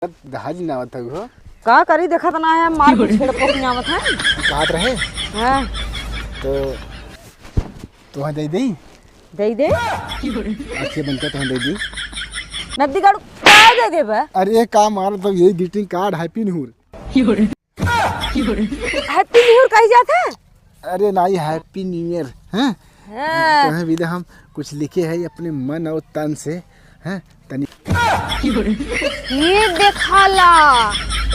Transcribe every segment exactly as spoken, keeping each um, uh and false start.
दहाज ना आवत हो। का करी, देखत ना है, मार के छेड़ पोक आवत है। बात रहे। हाँ। तो तुहा दे दे। दे दे। आँखें बंद कर, तुहा दे दी। नदी गाड़ू का दे देबे? अरे का मार, तो यही greeting card, Happy New Year। Happy New Year कही जात है? अरे नाई, Happy New Year, हैं? हाँ। तोहे बिदा हम कुछ लिखे है अपने मन और तन से, हैं? तनी। ये देखाला,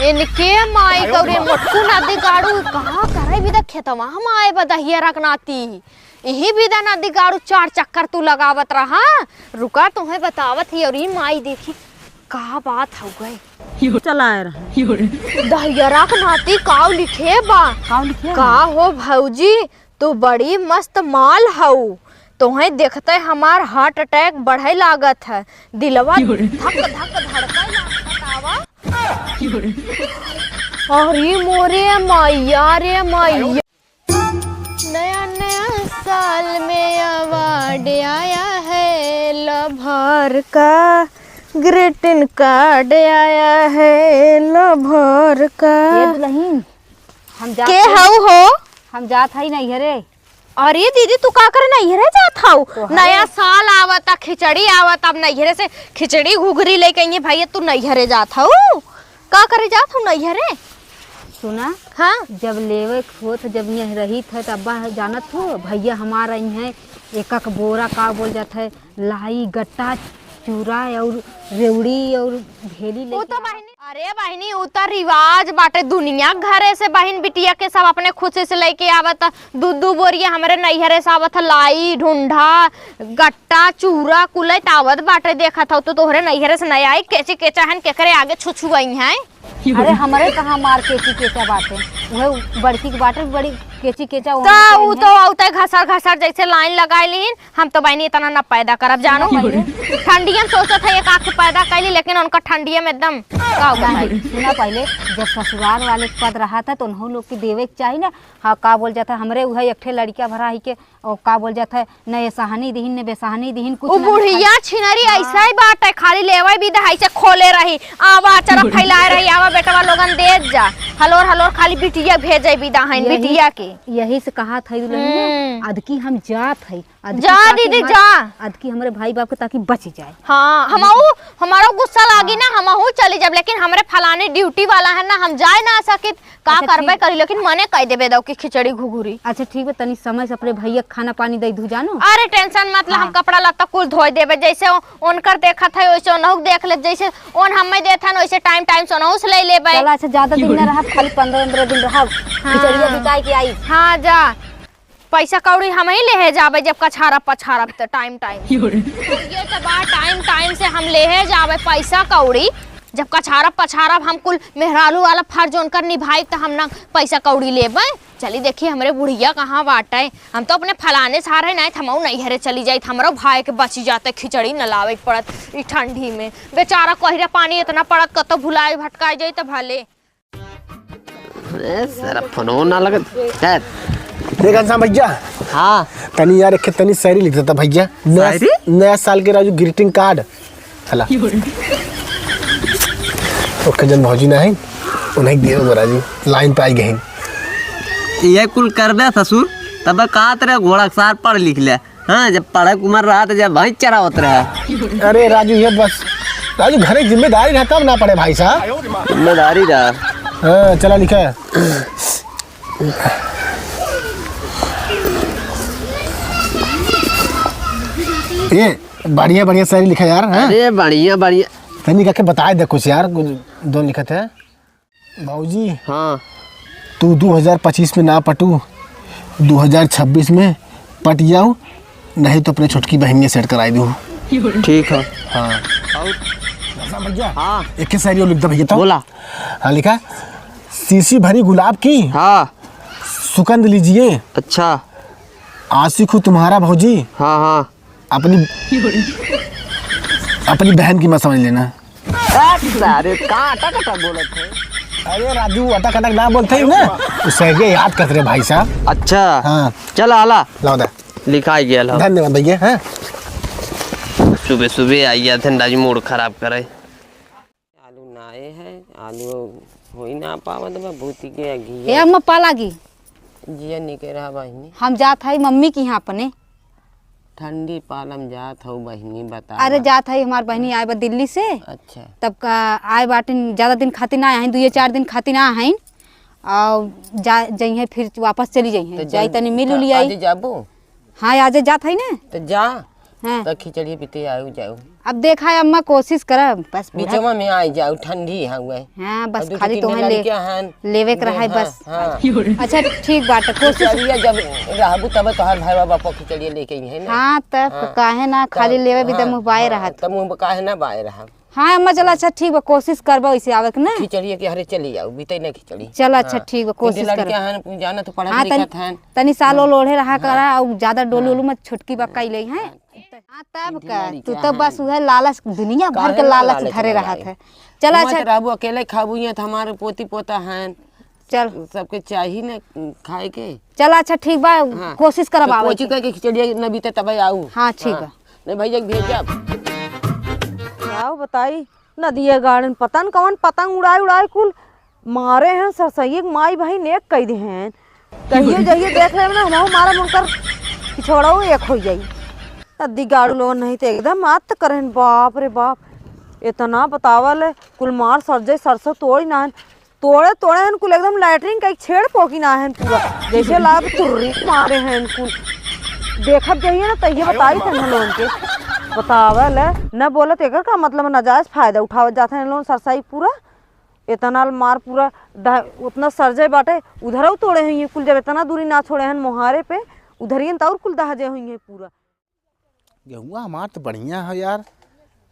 इनके माई कौरे मोटकू नदी गाड़ू, कहाँ करे बिदा खेतवा हम आए बा दहिया रखनाती। इही बिदा नदी गाड़ू चार चक्कर तू लगावत रहा। रुका, तोहे बतावत ही। और ई माई देखी, का बात हो गए? चलाए रहे। दहियरा के नाती काव लिखे बा? काव लिखे बा? का हो भौजी, तू बड़ी मस्त माल हऊ। तोहे देखते हमार heart attack बढ़े लागत है, दिलवा धक धक धड़के लागत। बतावा। अरे मोरे मैया रे मैया। नया नया साल में award आया है lover का, greeting card आया है lover का। ये दुल्हन, हम जात के हई। हऊ हो? हम जात हई नैहरे। अरे दीदी, तू का करे नैहरे जात हऊ? तो हई। नया साल आवता, खिचड़ी आवता, अब नैहरे से खिचड़ी घुघरी लेके अइहे भैया, तू नैहरे जात हऊ? का करे जात हऊ नैहरे? सुना। हाँ। जब लेवे के होत, जब यहाँ रहित है, तब जानत हो, भैया हमार अइहे, एक एक बोरा का बोल जात है, लाई, गट्टा, चूरा और रेवड़ी और भेली उ लेके तो आवत। बहिनी, अरे बहिनी, उ तो रिवाज बाटे दुनिया के घरे से बहिन बिटिया के सब अपने खुशी से लेके आवत। दू दू बोरिया हमरे नैहरे से आवत है, लाई, ढूंढा, गट्टा, चूरा, कुलैत आवत बाटे। देखत हऊ तो तोहरे नैहरे से नया आई, केची केचा हन, केकरे आगे छुछुआई हैं। अरे हमरे कहाँ मार केची केचा बाटे, उहे बड़की के बाटे बड़ी केची केचा, ओने तो के उ है। तो औते घसर घसर जैसे लाइन लगाई लीन। हम तो बहिनी इतना ना पैदा करब, जानो। सुना पहिले। ठंडिया में सोचत है एक आँख पैदा कैली, लेकिन उनका ठंडिया में एकदम का होता है। नहीं, सुना पहिले, जब ससुराल वाले के पद रहा था तो उन्हों लोग के देवे के चाही ना। हाँ, का बोल जाता है, हमरे उहे एक ठे लड़किया भरा ही के, और का बोल जाता है, न ये सहानी दिहिन, न बेसहानी दिहिन, कुछ उ ना बुढ़िया खाई। छिनरी हाँ। ऐसा ही बात है, खाली लेवे भी दहाई से खोले रही, आवा अचरा फैलाए रही, आवा बेटवा लोगन दे जा, हलोर हलोर खाली बिटिया भेजे भी दहाइन, यही, बिटिया के। यही से कहा था दुल्हन, हम्म। अदकी हम जात है, अदकी जा काकी दीदी, हमार, जा। अदकी हमरे भाई बाप के ताकि बच जाए। हाँ, हमहू, हमारो गुस्सा लागी हाँ। ना, हमहू चली जाब, लेकिन हमरे फलाने ड्यूटी वाला है ना, हम जाए ना सकित। का अच्छा, करबे ठीक। करी, लेकिन मने कह देबे दो कि खिचड़ी घुघुरी। अच्छा, ठीक बा, तनी समय से अपने भैया के खाना पानी दे दू, जानो। अरे, टेंशन मत ला, हम हाँ। कपड़ा लत्ता कुल धोए देबे, जैसे ओ-, ओनकर देखत है, वैसे ओनहु के देख लेब, जैसे ओन हमें देत हन, वैसे टाइम टाइम से ओनहु से ले लेबे। चला, अच्छा, ज्यादा दिन ना रहब, खाली पन्द्रह पन्द्रह दिन रहब, हाँ। खिचड़िया बिकाए के आई। हाँ, जा। पैसा कौड़ी हमही लेहे जाबे जब कछारब पछारब त टाइम टाइम। ये तो बा टाइम टाइम से हम लेहे जाबे पैसा कौड़ी। जब कछारब पछारब हम कुल मेहरारू वाला फर्ज उनकर निभाई त हम ना पैसा कौड़ी लेबे। चली देखी हमरे बुढ़िया कहाँ बाटे। हम तो अपने फलाने सारे नहीं त हमहू नैहरे चली जाई त हमरो भाई के बची जाते खिचड़ी न लावे के पड़त ई ठंडी में। बेचारा कहिरा पानी इतना पड़त कतो भुलाए भटकाए जाई त भले। ए, सारा फोनो ना लगत। ए। ए घनश्याम भैया। हाँ। तनी यार, एक तनी शायरी लिख देता भैया। नया, शायरी? नया साल के राजू greeting card। हला। ओके, जन भौजी ना है, उन्हें दे दो राजू, लाइन पे आई गई। ये कुल कर दे ससुर, तब का तेरे घोड़ा सार पढ़ लिख ले। हाँ, जब पढ़े के उम्र रहा तो जब भैंस चरावत रहा। अरे राजू, ये बस, राजू, घरे की जिम्मेदारी रहा तब ना पड़े भाई साहब। जिम्मेदारी रहा। हाँ, चला लिखा। ये बढ़िया बढ़िया शायरी लिखा यार, हैं? अरे बढ़िया बढ़िया। तनी का के बताए दे कुछ यार, कुछ दो लिखत है। बाबूजी, हाँ। तू दू हजार पच्चीस में ना पटू, दू हजार छब्बीस में पट जाऊ, नहीं तो अपने छोटकी बहन के सेट कराई दू। ठीक है। हाँ। और? भैया, हाँ। एक ही शायरी और लिख दो भैया तो। बोला। हाँ, लिखा, शीशी भरी गुलाब की हाँ। सुगंध लीजिए। अच्छा। आशिक हूँ तुम्हारा भौजी। हाँ, हाँ। अपनी, अपनी बहन की मत समझ लेना। अरे सारे, का अटक अटक बोलत है? अरे राजू, अटक अटक ना बोलते ही ना। उसे ये याद करते रहे भाई साहब। अच्छा। हाँ। चल आला। लाओ दा। लिखाई गया ला। धन्यवाद भैया, हाँ। सुबह सुबह आई जाते हैं, राजू मूड खराब करे। चालू ना ए है, आलू होई ना पावत बा, भूती के घी। ए अम्मा, पा लागी। जिया निके रहा बहिनी। हम जात हई मम्मी के यहाँ अपने। ठंडी पालम जात हऊ बहिनी, बता। अरे जात हई, हमार बहिनी आए बा दिल्ली से। अच्छा। तब का आए बाटिन, ज्यादा दिन खातिर ना आए हैं, दुइये चार दिन खातिर ना आए हैं। और जा, जइहें फिर वापस चली जइहें। तो जाई जन-, तनी मिल उली आई। आज जाबू? हाँ, आजे जात हई ना। तो जा। हाँ। तो खिचड़ी पीते आऊ जाऊ। अब देखा है अम्मा, कोशिश करब, बस बुढ़ा बीचवा में आई जाऊ, ठंडी है हुए। हाँ, बस और दू खाली तीन तोहे ले, लड़कियां हैं। लेवे के रहे हाँ, बस। हाँ। अच्छा, ठीक बात है, कोशिश। खिचड़िया जब रहबू तब तोहर भाई बाबा पर खिचड़िया लेके आई है ना। हाँ, तब हाँ। काहे ना, खाली तब, लेवे भी हाँ, तब मुँह बाए हाँ, रहत। तब मुँह काहे ना बाए रहा। हाँ अम्मा, चला, अच्छा ठीक बा, कोशिश करबा वैसे आवे के ना। खिचड़िया के हरे चली जाऊ, बीते ना खिचड़ी। चला, अच्छा हाँ। ठीक बा, कोशिश करब। लड़कियां हैं, जाना तो पढ़त हाँ, तनी, लिखत हैं। तनी साल हाँ। ओल ओढ़े रहा हाँ। करा, और ज्यादा डोलू हाँ। ओलू मत, छोटकी बा हाँ। कई ले हैं। हाँ। हाँ, तब का? तू तो बस उहे लालच, दुनिया भर के लालच धरे रहत है। चला, अच्छा। रहबू, अकेले खाबू, यहाँ तो हमारे पोती पोता हैं। चल। सबके चाही ना खाए के। चला, अच्छा, ठीक बा, हाँ। कोशिश करब तो आवे कोची के। कह के खिचड़िया न बीते तबे आऊ। हाँ, ठीक हाँ। बा। नहीं भैया के भेजब। आओ बताई, नदिया गाड़न पता न कवन पतंग उड़ाई उड़ाई कुल मारे हैं, सरसैये के माई बहिन एक कई दे हैं। कहिए जाइए देख लेब ना, हमहू मारे उनकर पिछोड़ऊ एक हो जाई। नदी गाड़ू लोगन नहीं तो एकदम आत करें, बाप रे बाप। इतना बतावल है, कुल मार सर जाई, सरसों तोड़ी ना है। तोड़े तोड़े हैं कुल एकदम लैट्रिन का एक छेड़ पोकी ना है पूरा। जैसे लाग तुर्री मारे हैं कुल। देखत जाइए ना तहिए बताई थे हम लोगन के। बतावल है, न बोलत एकर का मतलब नाजायज फायदा उठावत जात हैं लोगन सरसाई पूरा। इतना मार पूरा दा-, उतना सरजे बाटे, उधरऊ तोड़े हुई कुल, जब इतना दूरी ना छोड़े हन मोहारे पे, उधरियन त और कुल दहजे हुई है पूरा। गेहुआ हमार तो बढ़िया है यार।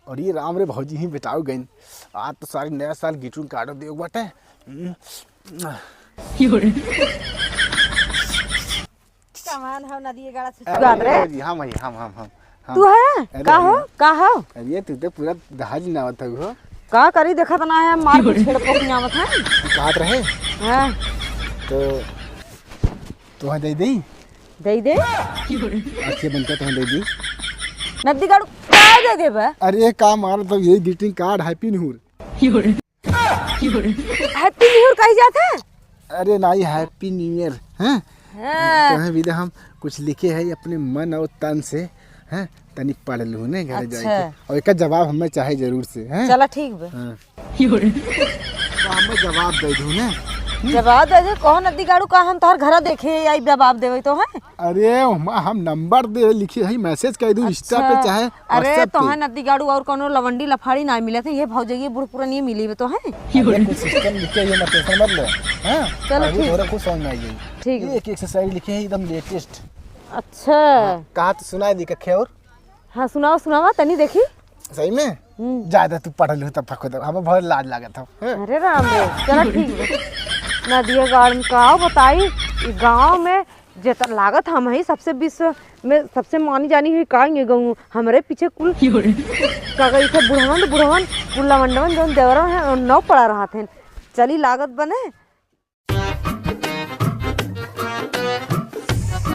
और ये राम रे भौजी ही बेटाऊ गइन, आज तो सारी नया साल गिटू काटो देव बाटे। हम्म। कमान हौ नदिए गाड़ा से अरे, चुआत रे। अरे, हम, हम, हम, हम, हम। तू है? अरे, का हो? हम। का हो? अरे, तू तो पूरा दहाज नावत हौ हो। का करी, देखत ना है, मार के छेड़ पोक नावत है। तू कहत रहे? हाँ। तो तोहे दे दी? दे दे। आँखें बंद कर, तोहे दे दी। नदी गाड़ू का दे देबे? अरे, का मार, तो यही greeting card, Happy New Year। Happy New Year कही जात है? अरे नाई, Happy New Year, हैं? हाँ। तोहे विदा हम कुछ लिखे है अपने मन और तन से, हैं? तनी पढ़ लूँ ने घरे अच्छा। जाके। और एकर जवाब हमें चाहे जरूर से, हैं? चला ठीक बा। हाँ। तो हमें जवाब दे दू ने। जवाब दे दे, कौन नदी गाड़ू का हम तोहर घरा देखे आई जवाब देवे तो है? अरे, हम, हम नंबर दे लिखे है, message कर दू, Insta पे अच्छा। चाहे अरे, WhatsApp पे। तोहे नदी गाड़ू और कौनो लवंडी लफाड़ी ना मिलत है, ये भौजइये बूढ़ पुरानी मिली बे तोहे। अरे, कुछ system लिखे है, ना tension मत ले। हाँ? चलो, अरे, ठीक। तोहरा कुछ समझ में आई जाई। ठीक ये बा। एक, एक से शायरी लिखे है, एकदम latest। अच्छा। हाँ, कहा तो सुनाई दी कखे और? हाँ, सुनावा, सुनावा, तनी देखी। सही में? हम्म। ज्यादा तू पढ़ लू तब खुद, हमें बहुत लाज लागत हौ। हाँ? अरे राम रे, चला ठीक बा। नदिया गाड़न का बताई, ई गाँव में जेतना लागत हम ही सबसे विश्व में सबसे मानी जानी हुई का ये गाँव, हमरे पीछे कुल का कही थे बुढ़वन, बुढ़वन, कुल लवंडवन जौन देवरन है, और नौ पड़ा रहत हैं। चली लागत बने।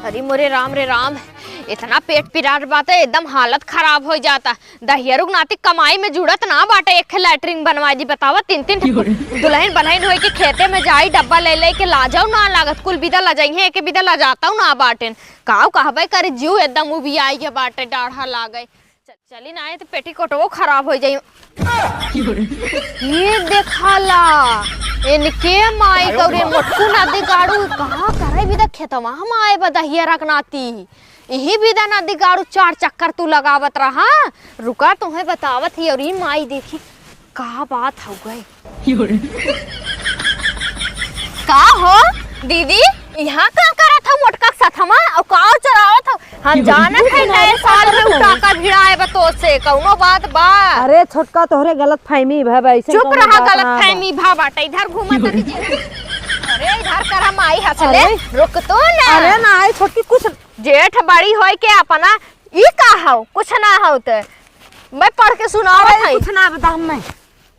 अरे मोरे राम रे राम, इतना पेट पिरात बाटे, एकदम हालत खराब हो जाता। दहियरू के नाती कमाई में जुड़त ना बाटे, एक ठे लैट्रिन बनवाई दी। बतावा, तीन तीन ठे दुल्हन बनहिन होई के खेते में जाई, डब्बा ले ले के लाजो ना लागत, कुल बिदा लजाई हैं, एक बिदा लजाता ना बाटेन। काव कहबे करी, जीव एकदम उबियाई के बाटे, डाढ़ा लागे। च-, चली ना, ये तो पेटीकोटवो खराब हो जाई। ये देखाला, इनके माई गौरी मोटकू नदी गाड़ू, कहाँ करे बिदा खेतवा हम आए बा दहियरा के नाती। इही बिदा नदी गाड़ू चार चक्कर तू लगावत रहा। रुका, तोहे बतावत ही। और ई माई देखी, का बात हो गए। का हो दीदी, यहाँ का करत हो मोटका के सथमा? और का चोरावत हो? हम जानत है नए साल में उ टाका भिड़ाए बा तो से, कौनो बात बा? अरे छोटका, तोहरे गलत फहमी भा बा, ऐसे चुप कौनो रहा, बात गलत ना बा। फहमी भा बाटे, इधर घूमा तनी जी। अरे इधर कर, हम आई हंसले, अरे। रुक तो ना। अरे ना आई छोटकी, कुछ जेठ बड़ी होई के अपना, ई का हो? कुछ ना हो ते। मैं पढ़ के सुनावत अरे, हई। कुछ ना बता हमें।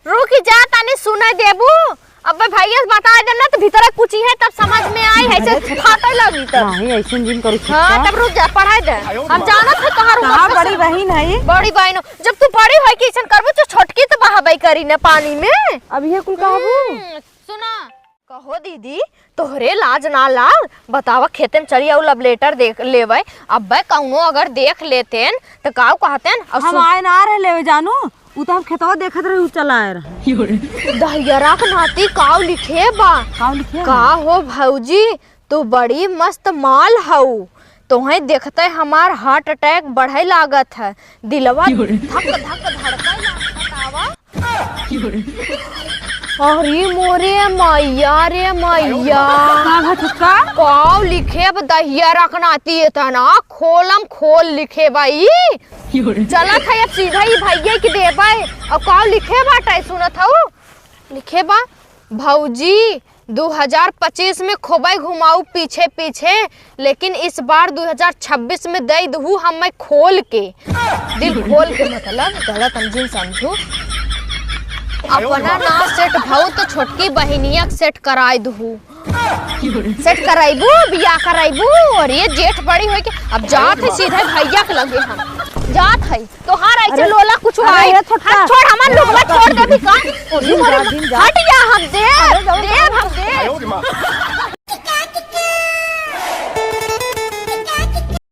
रुक जा, तनी सुने देबू। अबे भैया से बताइ देना तो भीतर पूछी है, तब समझ में आई है, ऐसे फाटे लगी तब। नहीं, ऐसे जिन करू हाँ, छोटका। तब रुक जा, पढ़ाई दे। हम जानत है तोहार उम्र कहाँ कैसे। बड़ी बहिन है? बड़ी बहिन हो। जब तू बड़ी होई कि ऐसन करबू तो छोटकी तो बहाबे करी ना पानी में। अब ये कुल कहबू? हम्म, सुना। कहो दीदी, तोहरे लाज ना लाग? बतावा, खेते में चली आऊ love letter देख लेवे। अब्बे कौनो अगर देख लेतेन तो काऊ कहतेन? और हम सुन आए ना रहे लेवे जानू, उ तो हम खेतवा देखत रहे, उ चला आए रहे। दहियरा के नाती काऊ लिखे बा? काऊ लिखे का बा? हो भौजी, तू बड़ी मस्त माल हऊ, तोहे देखते हमार heart attack बढ़े लागत है, दिलवा धक धक धड़के लागत। आवा। अरे मोरे मैया रे मैया। का भा छोटका? काव लिखे बा दहियरा के नाती, एतना खोलम खोल लिखे बा ई। चलत है अब सीधा ही भैया के देबे। अब काव लिखे बाटे सुनत हऊ? लिखे बा, भौजी, दू हजार पच्चीस में खूबे घुमाऊ पीछे पीछे, लेकिन इस बार दू हजार छब्बीस में दे दहू हमें खोल के, दिल खोल के, मतलब गलत हम जिन समझू। अपना ना set भऊ तो छोटकी बहिनिया के set कराए दहू। Set कराइबू, बियाह कराइबू, और ये जेठ बड़ी होई के अब जात है सीधे भैया के लगे हम जात है। तोहार ऐसे अरे, लोला कुछ अरे, है। ये छोटका। हाथ छोड़, हमार लुगवा छोड़ देबी का? जिन जा, जिन जा। हट जा हमसे। अरे, जाओ,